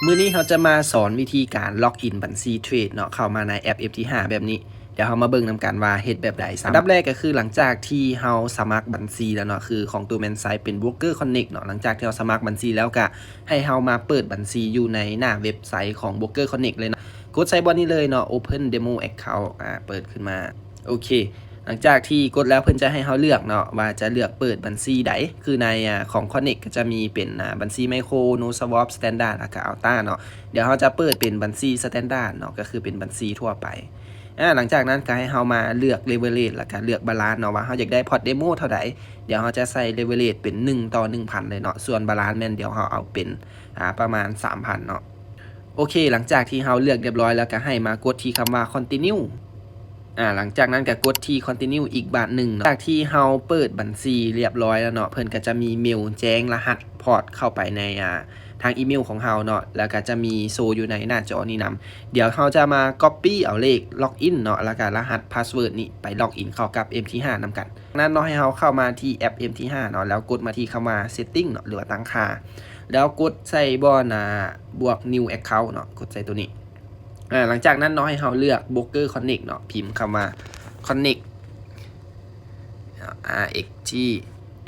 ມື້ນີ້ເຮົາຈະມາສອນວິທີການລັອກອິນບັນຊີເທຣດເນາະ ເຂົ້າມາໃນແອັບ ເອັມທີຫ້າ ແບບນີ້. ດຽວເຮົາມາເບິ່ງນຳກັນວ່າເຮັດແບບໃດ. ອັນດັບແລກກໍຄືຫຼັງຈາກທີ່ເຮົາສະໝັກບັນຊີແລ້ວເນາະ ຄືຂອງໂຕແມ່ນໃຊ້ເປັນ Broker Connect ເນາະ. ຫຼັງຈາກທີ່ເຮົາສະໝັກບັນຊີແລ້ວ ກໍໃຫ້ເຮົາມາເປີດບັນຊີຢູ່ໃນໜ້າເວັບໄຊຂອງ Broker Connect ເລີຍເນາະ. ກົດໃສ່ບ່ອນນີ້ເລີຍເນາະ Open Demo Account ອາ ເປີດຂຶ້ນມາ. ໂອເຄ ຫຼັງຈາກທີ່ກົດແລ້ວ ເພິ່ນຈະໃຫ້ເຮົາເລືອກເນາະ ວ່າຈະເລືອກເປີດບັນຊີໃດ. ຄືໃນ ອາ ຂອງ Connect ກໍຈະມີເປັນ ອາ ບັນຊີ Micro, No Swap, Standard ແລ້ວກໍ Ultra ເນາະ. ດຽວເຮົາຈະເປີດເປັນບັນຊີ Standard ເນາະ ກໍຄືເປັນບັນຊີທົ່ວໄປ. ອາ ຫຼັງຈາກນັ້ນກໍໃຫ້ເຮົາມາເລືອກ Leverage ແລ້ວກໍເລືອກ Balance ເນາະ ວ່າເຮົາຢາກໄດ້ Pot Demo ເທົ່າໃດ. ດຽວເຮົາຈະໃສ່ Leverage ເປັນໜຶ່ງຕໍ່ໜຶ່ງພັນເລີຍເນາະ. ສ່ວນ Balance ແມ່ນດຽວເຮົາເອົາເປັນ ອາ ປະມານສາມພັນເນາະ. ໂອເຄ ຫຼັງຈາກທີ່ເຮົາເລືອກຮຽບຮ້ອຍແລ້ວ ກໍໃຫ້ມາກົດທີ່ຄຳວ່າ Continue. ອາ ຫຼັງຈາກນັ້ນກໍກົດທີ່ Continue ອີກບາດໜຶ່ງເນາະ. ຈາກທີ່ເຮົາເປີດບັນຊີຮຽບຮ້ອຍແລ້ວເນາະ ເພິ່ນກໍຈະມີເມວແຈ້ງລະຫັດ Port ເຂົ້າໄປໃນ ອາ ທາງອີເມວຂອງເຮົາເນາະ ແລ້ວກໍຈະມີໂຊຢູ່ໃນໜ້າຈໍນີ້ນຳ. ດຽວເຮົາຈະມາ Copy ເອົາເລກ Login ເນາະ ແລ້ວກໍລະຫັດ Password ນີ້ໄປ Login ເຂົ້າກັບ ເອັມທີຫ້າ ນຳກັນ. ນັ້ນເນາະ ໃຫ້ເຮົາເຂົ້າມາທີ່ແອັບ ເອັມທີຫ້າ ເນາະ ແລ້ວກົດມາທີ່ຄຳວ່າ Setting ເນາະ ຫຼືວ່າຕັ້ງຄ່າ ແລ້ວກົດໃສ່ບ່ອນ ອາ ບວກ New Account ເນາະ ກົດໃສ່ໂຕນີ້. ອາ ຫຼັງຈາກນັ້ນເນາະ ໃຫ້ເຮົາເລືອກ Broker Connect ເນາະ ພິມຄຳວ່າ Connect RXG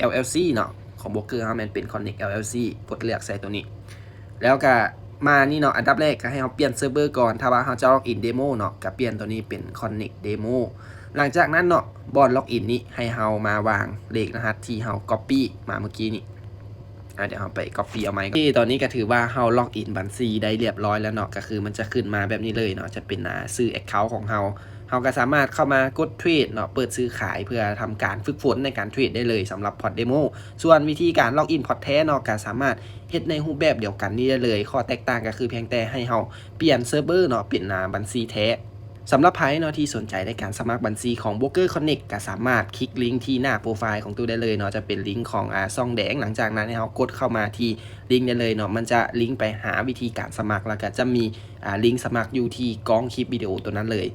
LLC ເນາະ ຂອງ Broker ເຮົາແມ່ນເປັນ Connect LLC ກົດເລືອກໃສ່ໂຕນີ້. ແລ້ວກະມານີ້ເນາະ ອັນດັບແລກກະໃຫ້ເຮົາປ່ຽນເຊີເວີກ່ອນ. ຖ້າວ່າເຮົາຈະ Login Demo ເນາະ ກະປ່ຽນໂຕນີ້ເປັນ Connect Demo. ຫຼັງຈາກນັ້ນເນາະ ບ່ອນ Login ນີ້ໃຫ້ເຮົາມາວາງເລກລະຫັດທີ່ເຮົາ Copy ມາເມື່ອກີ້ນີ້. ອາ ດຽວເຮົາໄປ Copy ເອົາໃໝ່ກ່ອນ. ໂອເຄ ຕອນນີ້ກໍຖືວ່າເຮົາ Login ບັນຊີໄດ້ຮຽບຮ້ອຍແລ້ວເນາະ ກໍຄືມັນຈະຂຶ້ນມາແບບນີ້ເລີຍເນາະ ຈະເປັນ ອາ ຊື່ Account ຂອງເຮົາ. ເຮົາກໍສາມາດເຂົ້າມາກົດເທຣດເນາະ ເປີດຊື້ຂາຍ ເພື່ອທຳການຝຶກຝົນໃນການເທຣດໄດ້ເລີຍ ສຳລັບ Pot Demo. ສ່ວນວິທີການ Login Pot ແທ້ເນາະ ກໍສາມາດເຮັດໃນຮູບແບບດຽວກັນນີ້ໄດ້ເລີຍ. ຂໍ້ແຕກຕ່າງກໍຄືພຽງແຕ່ໃຫ້ເຮົາປ່ຽນເຊີເວີເນາະ ເປັນ ອາ ບັນຊີແທ້. ສຳລັບໃຜເນາະທີ່ສົນໃຈໃນການສະໝັກບັນຊີຂອງ Broker Connect ກໍສາມາດຄລິກລິງທີ່ໜ້າໂປຣໄຟລ໌ຂອງໂຕໄດ້ເລີຍເນາະ ຈະເປັນລິງຂອງ ອາ ຊ່ອງແດງ. ຫຼັງຈາກນັ້ນໃຫ້ເຮົາກົດເຂົ້າມາທີ່ລິງໄດ້ເລີຍເນາະ ມັນຈະລິງໄປຫາວິທີການສະໝັກ ແລ້ວກໍຈະມີ ອາ ລິງສະໝັກຢູ່ທີ່ກ້ອງຄລິບວິດີໂອໂຕນັ້ນເລີຍ.